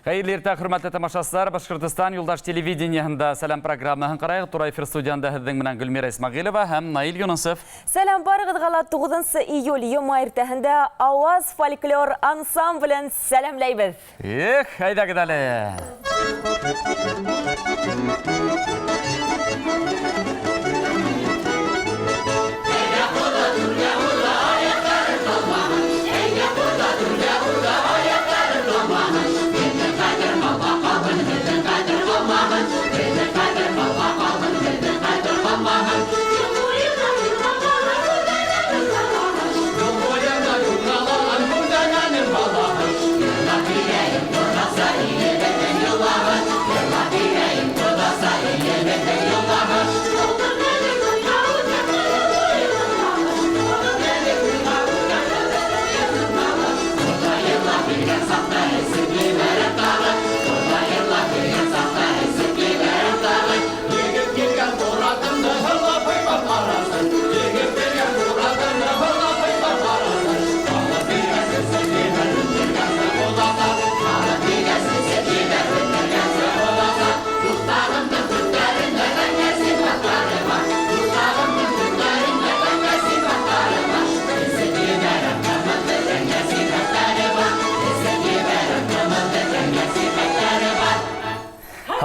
Хәйерле иртә, хөрмәтле тамашасылар. Башкортостан юлдаш телевидениеһында Сәләм программаһын ҡарайыҡ. Тура эфир студияһында һеҙҙең менән Гөлмира Исмәғилова һәм Наил Юнысов. Сәләм барығыҙға ла 9 июль йома иртәһендә Ауаз фольклор ансамблен сәләмләйбеҙ. Эх, әйҙәгеҙ әле.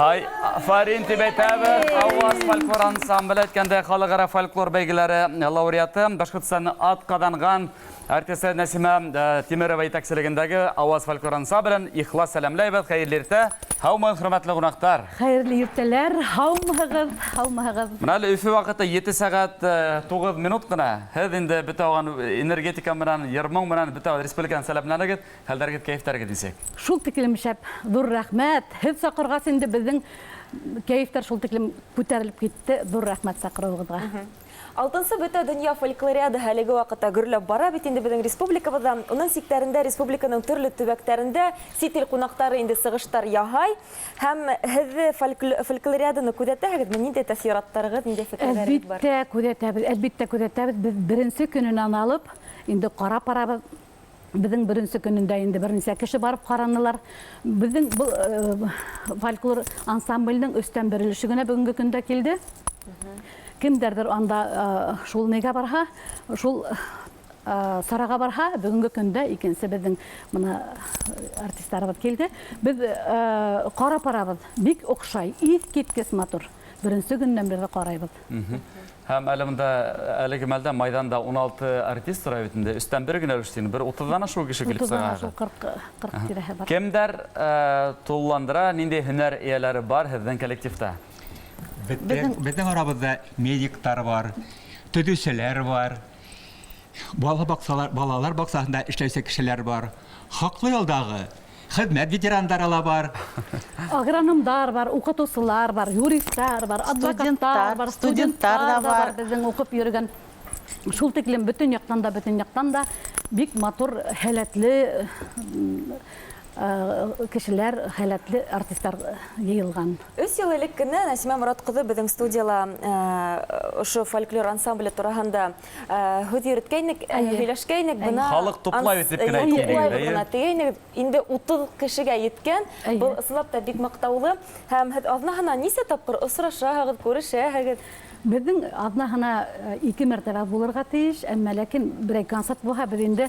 Һай, афарин дип әйтәбеҙ. Ауаз фольклор ансамбле әйткәндә халыҡ-ара фольклор бәйгеләре лауреаты, Башҡортостанның атҡаҙанған артисы Нәсимә Тимерова етәкселегендәге Ауаз фольклор ансамблен ихлас сәләмләйбеҙ. Хәйерле иртә. Һаумыһығыҙ, хөрмәтле ҡунаҡтар. Хәйерле иртәләр. Һаумыһығыҙ, һаумыһығыҙ. Бына әле Өфө ваҡыты 7 сәғәт 9 минут ҡына. Һеҙ инде бөтә алған энергетика менән, йыр-моң менән бөтә республиканы сәләмләнегеҙ. Хәлдәрегеҙ, кәйефтәрегеҙ нисек? Шул тиклем шәп, ҙур рәхмәт. Һеҙ саҡырғас инде беҙҙең кәйефтәр шул тиклем күтәрелеп китте. Ҙур рәхмәт саҡырыуығыҙға. Алтынсы бөтә донъя фольклориадаһы әлеге ваҡытта гөрләп бара бит инде беҙҙең республикабыҙҙа. Уның сиктәрендә республиканың төрлө төбәктәрендә сит ил ҡунаҡтары инде сығыштар яһай. Һәм һеҙ фольклориаданы күҙәтәһегеҙме? Ниндәй тәьҫораттарығыҙ, ниндәй фекерҙәрегеҙ бар? Әлбиттә күҙәтәбеҙ, әлбиттә күҙәтәбеҙ. Беҙ беренсе көнөнән алып инде ҡарап барабыҙ. Беҙҙең беренсе көнөндә инде бер нисә кеше барып ҡаранылар. Беҙҙең был фольклор ансамбльнең өстән бер өлөшө генә бөгөнгө көндә килде. Кемдәрҙер анда шул нигә барһа, шул сараға барһа, бөгөнгө көндә икенсе беҙҙең бына артистарыбыҙ килде. Беҙ ҡарап барабыҙ, бик оҡшай, иҫ киткес матур. Беренсе көннән бирле ҡарайбыҙ. Һәм әле бында әлеге мәлдә майҙанда 16 артист тора бит инде. Өстән бер генә өлөш тине, бер 30-дан ашыу кеше килеп 30-дан сыға. Ашыу, 40 тирәһе бар. Кемдәр тулыландыра, ниндәй һөнәр эйәләре бар һеҙҙең коллективта? Беҙҙең арабыҙҙа медиктар бар, төҙөүселәр бар, балалар баҡсаһында эшләүсе кешеләр бар, хаҡлы ялдағы хеҙмәт ветерандары ла бар. Агрономдар бар, уҡытыусылар бар, юристар бар, адвокаттар бар, студенттар да бар. Беҙҙең уҡып йөрөгән шул тиклем бөтөн яҡтан да, бөтөн яҡтан да бик матур, һәләтле кешеләр, һәләтле артистар йыйылған. 3 йыл элек кенә Нәсимә Морат ҡыҙы беҙҙең студияла ошо фольклор ансамбле тураһында һүҙ йөрөткәйнек, һөйләшкәйнек. Бына халыҡ туплай бит тип кенә әйткәйнек. Тигәйнек, инде 30 кешегә еткән. Был ысынлап та бик маҡтаулы. Һәм һеҙ аҙнаһына нисә тапҡыр осрашаһығыҙ, күрешәһегеҙ? Беҙҙең аҙнаһына 2 мәртәбә булырға тейеш, әммә ләкин берәй концерт булһа, беҙ инде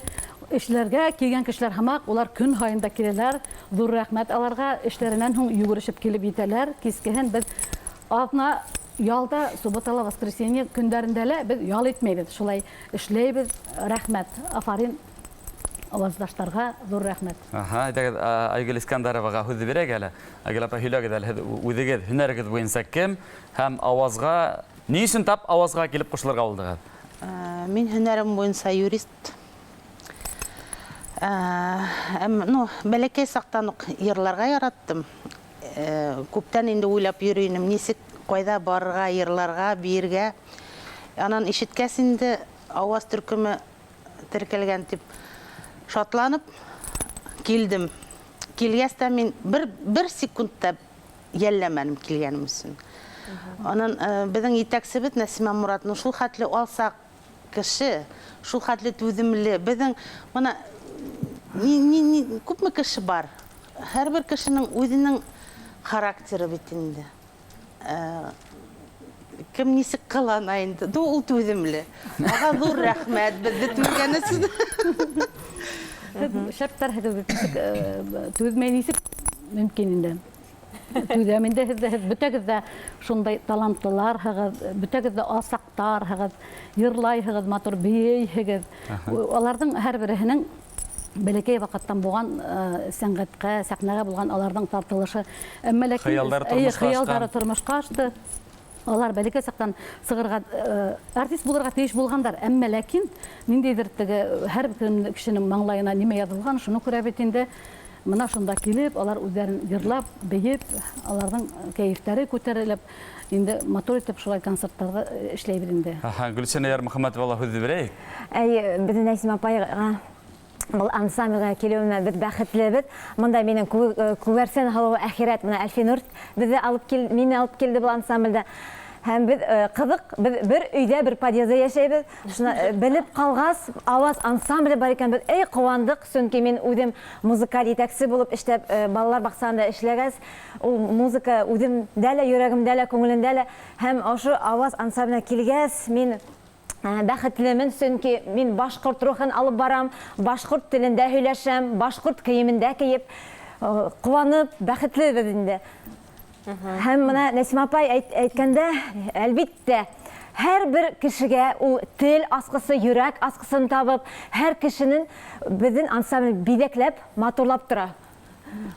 эшләргә килгән кешеләр һымаҡ, улар көн һайын да киләләр. Ҙур рәхмәт аларға, эштәренән һуң йүгерешеп килеп етәләр. Кискеһен беҙ аҙна ялда, суббота ла, воскресенье көндәрендә лә беҙ ял итмәйбеҙ, шулай эшләйбеҙ. Рәхмәт, афарин ауаздаштарға, ҙур рәхмәт. Аһа, әйҙәгеҙ, Айгөл Искандароваға һүҙҙе бирәйек әле. Айгөл апай, һөйләгеҙ әле, һеҙ үҙегеҙ һөнәрегеҙ буйынса кем һәм ауазға, ни өсөн тап ауазға килеп ҡушылырға булдығыҙ? Мин һөнәрем буйынса юрист. Бәләкәй саҡтан уҡ йырларға яраттым. Күптән инде уйлап йөрөй инем, нисек ҡайҙа барырға, йырларға, бейергә. Анан ишеткәс инде ауаз төркөмө теркәлгән тип шатланып килдем. Килгәс тә мин бер секундта йәлләмәнем килгәнем өсөн. Анан беҙҙең етәксебеҙ Нәсимә Муратовна шул хәтле алсаҡ кеше, шул хәтле түҙемле. Беҙҙең бына күпме кеше бар. Һәрбер кешенең үзенең характеры бит инде. Кем нисек кылана инде. Ну, ул түҙемле. Ага ҙур рәхмәт беҙҙе түҙгән өсөн. Һеҙ шәптәрһегеҙ бит, нисек түҙмәй нисек мөмкин инде. Түҙәм инде һеҙ, һеҙ бөтәгеҙ ҙә шундай талантлыларһығыҙ, бөтәгеҙ ҙә алсаҡтарһығыҙ, йырлайһығыҙ, матур бейейһегеҙ. Аларҙың һәр береһенең бәләкәй ваҡыттан булған сәнғәткә, сәхнәгә булған аларҙың тартылышы. Әммә ләкин Хыялдары тормошҡа ашҡан. Хыялдары тормошҡа ашты. Алар бәләкәй саҡтан сығырға, артист булырға тейеш булғандар. Әммә ләкин ниндәйҙер теге һәр бер кешенең маңлайына нимә яҙылған, шуны күрә бит инде. Мына шунда килеп, алар үҙҙәрен йырлап, бейеп, аларҙың кәйефтәре күтәрелеп, инде матур итеп шулай концерттарҙы эшләйбеҙ инде. Аһа, Гөлсинә Ярмөхәмәтова ла һүҙҙе бирәйек. Әй, беҙҙең Нәсимә апайға был ансамблгә килеүенә беҙ бәхетлебеҙ. Мында минең күгәрсен һылыуы әхирәт, мына Әлфинур беҙҙе алып кил, мине алып килде был ансамблдә. Һәм беҙ ҡыҙыҡ, беҙ бер өйҙә, бер подъезда йәшәйбеҙ. Шуны белеп ҡалғас, Ауаз ансамбле бар икән, беҙ эй ҡыуандыҡ, сөнки мин үҙем музыкаль етәксе булып эшләп, балалар баҡсаһында эшләгәс, ул музыка үҙемдә лә, йөрәгемдә лә, күңелемдә лә. Һәм ошо Ауаз ансамбленә килгәс, мин бәхетлемен, сөнки мин башҡорт рухын алып барам, башҡорт телендә һөйләшәм, башҡорт кейемендә кейеп, ҡыуанып, бәхетлебеҙ инде. Һәм мына Нәсимә апай әйткәндә, әлбиттә, һәр бер кешегә ул тел асҡысы, йөрәк асҡысын табып, һәр кешенең беҙҙең ансамбль биҙәкләп, матурлап тора.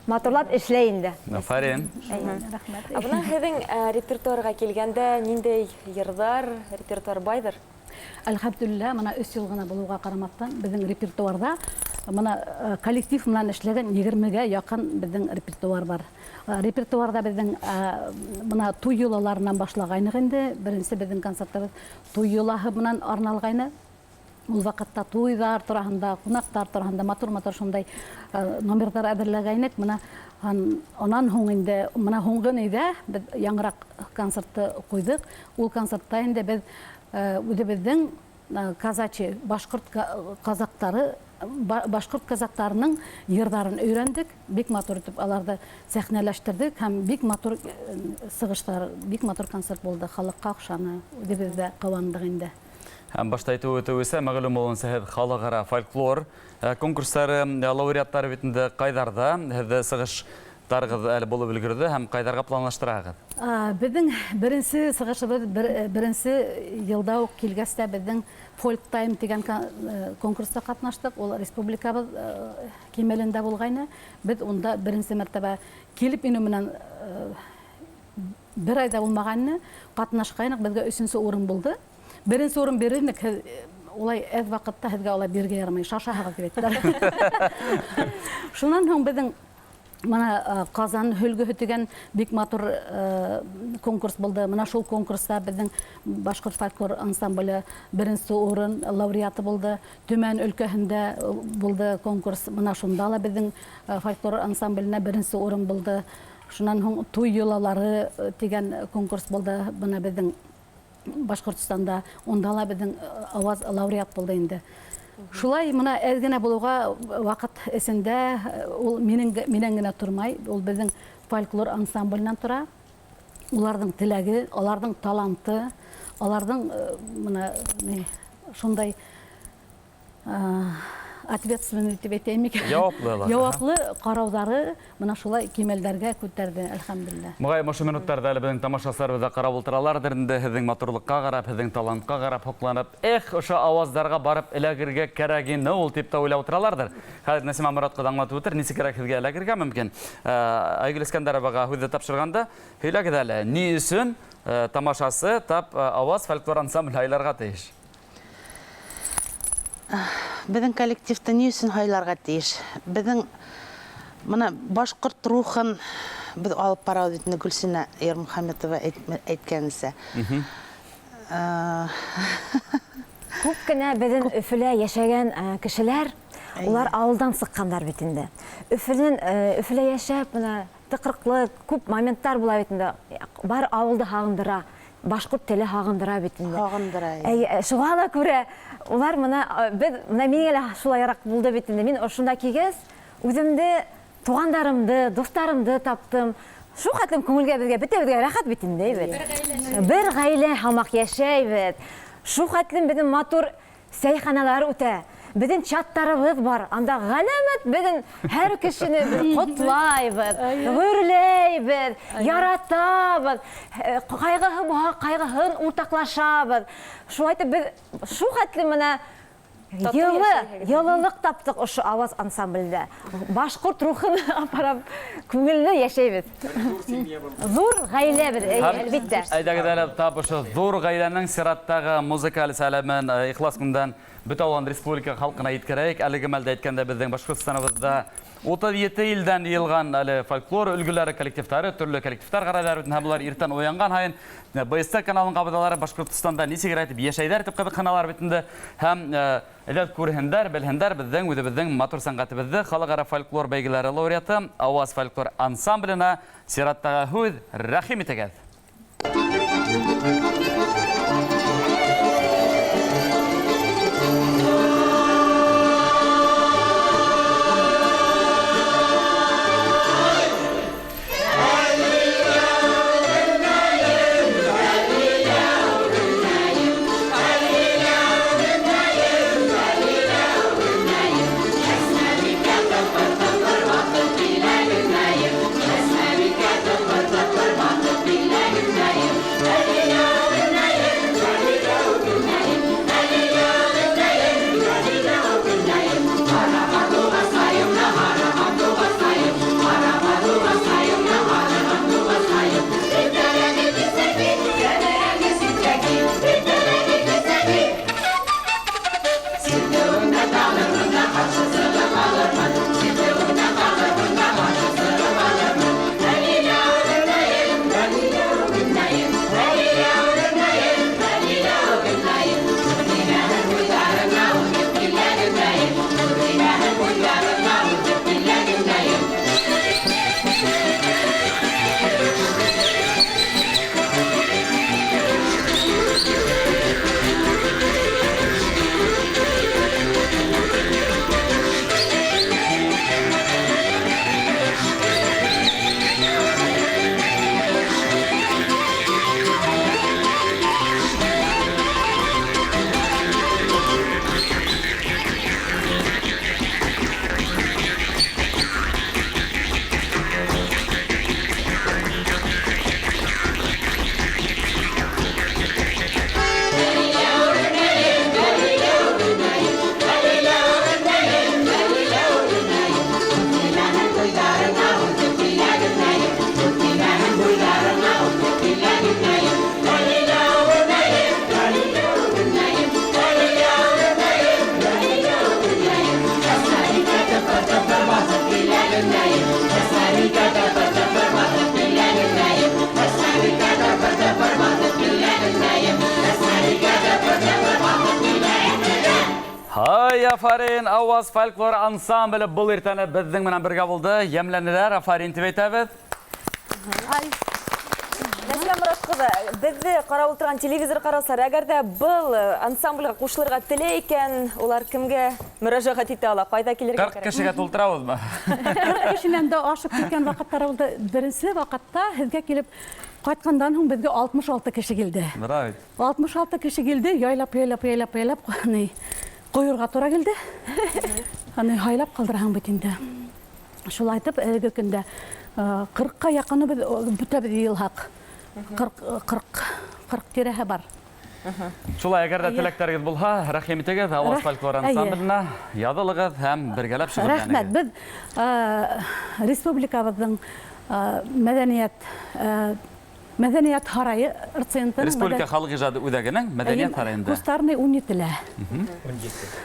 Матурлап эшләй инде. Афарин. Рәхмәт. Ә бына һеҙҙең репертуарға килгәндә ниндәй йырҙар, репертуар байҙыр? Әлхәмдүлилләһ, мына өс йыл ғына булыуға ҡарамаҫтан, беҙҙең репертуарҙа мына коллектив менән эшләгән егермегә яҡын беҙҙең репертуар бар. Репертуарҙа беҙҙең мына туй йолаларынан башлағайныҡ инде. Беренсе беҙҙең концерттарыбыҙ туй йолаһы менән арналғайны. Ул ваҡытта туйҙар тураһында, ҡунаҡтар тураһында матур-матур шундай номерҙар әҙерләгәйнек. Мына унан һуң инде, мына һуңғы нейҙә беҙ яңыраҡ концертты ҡуйҙыҡ. Ул концертта инде беҙ үҙебеҙҙең казачий башҡорт казактары, башҡорт казактарының йырҙарын өйрәндек, бик матур итеп аларҙы сәхнәләштерҙек һәм бик матур сығыштар, бик матур концерт булды, халыҡҡа оҡшаны, үҙебеҙ ҙә ҡыуандыҡ инде. Һәм башта әйтеп үтеүесә, мәғлүм булыуынса, һеҙ халыҡ-ара фольклор конкурстары лауреаттары бит инде ҡайҙарҙа, һеҙҙе сығыштарығыҙ әле булып өлгөрҙө һәм ҡайҙарға планлаштыраһығыҙ? Беҙҙең беренсе сығышыбыҙ беренсе йылда уҡ килгәс тә беҙҙең Folk Time тигән конкурста ҡатнаштыҡ. Ул республикабыҙ кимәлендә булғайны. Беҙ унда беренсе мәртәбә килеп инеү менән бер айҙа булмағайны, ҡатнашҡайныҡ, беҙгә өсөнсө урын булды. Беренсе урын бирернек, һеҙ улай әҙ ваҡытта һеҙгә улай бирергә ярамай, шашаһығыҙ тип әйттеләр. Шунан һуң беҙҙең мына Ҡазан һөлгөһө тигән бик матур конкурс булды. Мына шул конкурста беҙҙең башҡорт фольклор ансамбле беренсе урын лауреаты булды. Төмән өлкәһендә булды конкурс. Мына шунда ла беҙҙең фольклор ансамбленә беренсе урын булды. Шунан һуң туй йолалары тигән конкурс булды. Бына беҙҙең Башҡортостанда унда ла беҙҙең Ауаз лауреат булды инде. Шулай мына әҙ генә булыуға ваҡыт эсендә ул минән генә тормай, ул беҙҙең фольклор ансамбленән тора. Уларҙың теләге, уларҙың таланты, уларҙың мына ни, шундай ответственный тип әйтәйем микән? Яуаплы алар. Яуаплы ҡарауҙары мына шулай кимәлдәргә күтәрҙе, әлхәмдүлилләһ. Моғайын, ошо минуттарҙа әле беҙҙең тамашасыларыбыҙ ҙа ҡарап ултыраларҙыр инде, һеҙҙең матурлыҡҡа ҡарап, һеҙҙең талантҡа ҡарап һоҡланып, эх, ошо ауаздарға барып эләгергә кәрәк ине ул тип тә уйлап ултыраларҙыр. Хәҙер Нәсимә Морат ҡыҙы аңлатып үтер, нисегерәк һеҙгә эләгергә мөмкин. Айгөл Искәндәроваға һүҙҙе тапшырғанда, һөйләгеҙ әле, ни өсөн тамашасы тап Ауаз фольклор ансамбле һайларға тейеш? Беҙҙең коллективты ни өсөн һайларға тейеш? Беҙҙең мына башҡорт рухын беҙ алып барабыҙ бит инде, Гөлсинә Ярмөхәмәтова әйткәнсә. Күп кенә беҙҙең Өфөлә йәшәгән кешеләр, улар ауылдан сыҡҡандар бит инде. Өфөлә йәшәп, мына тыҡрыҡлы күп моменттар була бит инде. Бар ауылды һағындыра, башҡорт теле һағындыра бит инде. Һағындыра, әйе. Әй, шуға ла күрә, улар мына, беҙ, мына миңә лә шулайыраҡ булды бит инде. Мин ошонда килгәс, үҙемде Туғандарымды, дуҫтарымды таптым. Шул хәтлем күңелгә беҙгә, бөтәбеҙгә рәхәт бит инде, әйбәт. Бер ғаилә һымаҡ йәшәйбеҙ. Шул хәтлем беҙҙең матур сәйханалар үтә. Беҙҙең чаттарыбыҙ бар. Анда ғәләмәт беҙҙең һәр кешене беҙ ҡотлайбыҙ, гөрләйбеҙ, яратабыҙ. Ҡайғыһы булһа, ҡайғыһын уртаҡлашабыҙ. Шулай итеп беҙ шул хәтлем менә йылы, йылылыҡ таптыҡ ошо Ауаз ансамблендә. Башҡорт рухын апарап күңелле йәшәйбеҙ. Ҙур ғаиләбеҙ, әлбиттә. Әйҙәгеҙ әле тап ошо ҙур ғаиләнең сираттағы музыкаль сәләмен ихлас күңелдән бөтә алған республика халҡына еткерәйек. Әлеге мәлдә әйткәндә беҙҙең Башҡортостаныбыҙҙа 37 илдән йыйылған әле фольклор өлгөләре коллективтары, төрлө коллективтар ҡарайҙар бит. Һәм улар иртән уянған һайын БСТ каналын ҡабыҙалар, Башҡортостанда нисек итеп йәшәйҙәр тип ҡыҙыҡһыналар бит инде. Һәм әйҙә күрһендәр, белһендәр беҙҙең үҙебеҙҙең матур сәнғәтебеҙҙе. Халыҡ-ара фольклор бәйгеләре лауреаты Ауаз фольклор ансамбленә сираттағы һүҙ, рәхим итегеҙ. Афарин, Ауаз фольклор ансамбле был иртәне беҙҙең менән бергә булды. Йәмләнеләр, афарин тип әйтәбеҙ. Нәсимә Морат ҡыҙы, беҙҙе ҡарап ултырған телевизор ҡараусылар, әгәр ҙә был ансамблгә ҡушылырға теләй икән, улар кемгә мөрәжәғәт итә ала? Ҡайҙа килергә 40 кешегә тултырабыҙмы? 40 кешенән дә ашып киткән ваҡыттар булды. Беренсе ваҡытта һеҙгә килеп ҡайтҡандан һуң беҙгә 66 кеше килде. Браво. 66 кеше килде, яйлап, яйлап, яйлап, яйлап, ни ҡойорға тура килде. Аны һайлап ҡалдырһаң бит инде. Шулай итеп, әлеге көндә 40-ҡа яҡыны беҙ бөтәбеҙ йыйылһаҡ. 40 тирәһе бар. Шулай, әгәр дә теләктәрегеҙ булһа, рәхим итегеҙ, Ауаз фольклор ансамбленә яҙылығыҙ һәм бергәләп шөғөлләнегеҙ. Рәхмәт. Беҙ республикабыҙҙың мәҙәниәт һарайы центрының Республика халыҡ ижады үҙәгенең мәҙәниәт һарайында. Кустарный 17-лә.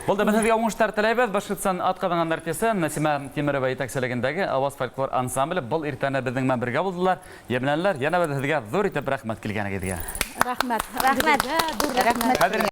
Булды, беҙ һеҙгә уңыштар теләйбеҙ. Башҡортостан атҡаҙанған артисы Нәсимә Тимерова етәкселегендәге Ауаз фольклор ансамбле был иртәне беҙҙең менән бергә булдылар. Йәмләнеләр. Йәнә беҙ һеҙгә ҙур итеп рәхмәт килгәнегеҙгә. Рәхмәт. Рәхмәт. Рәхмәт. Хәҙер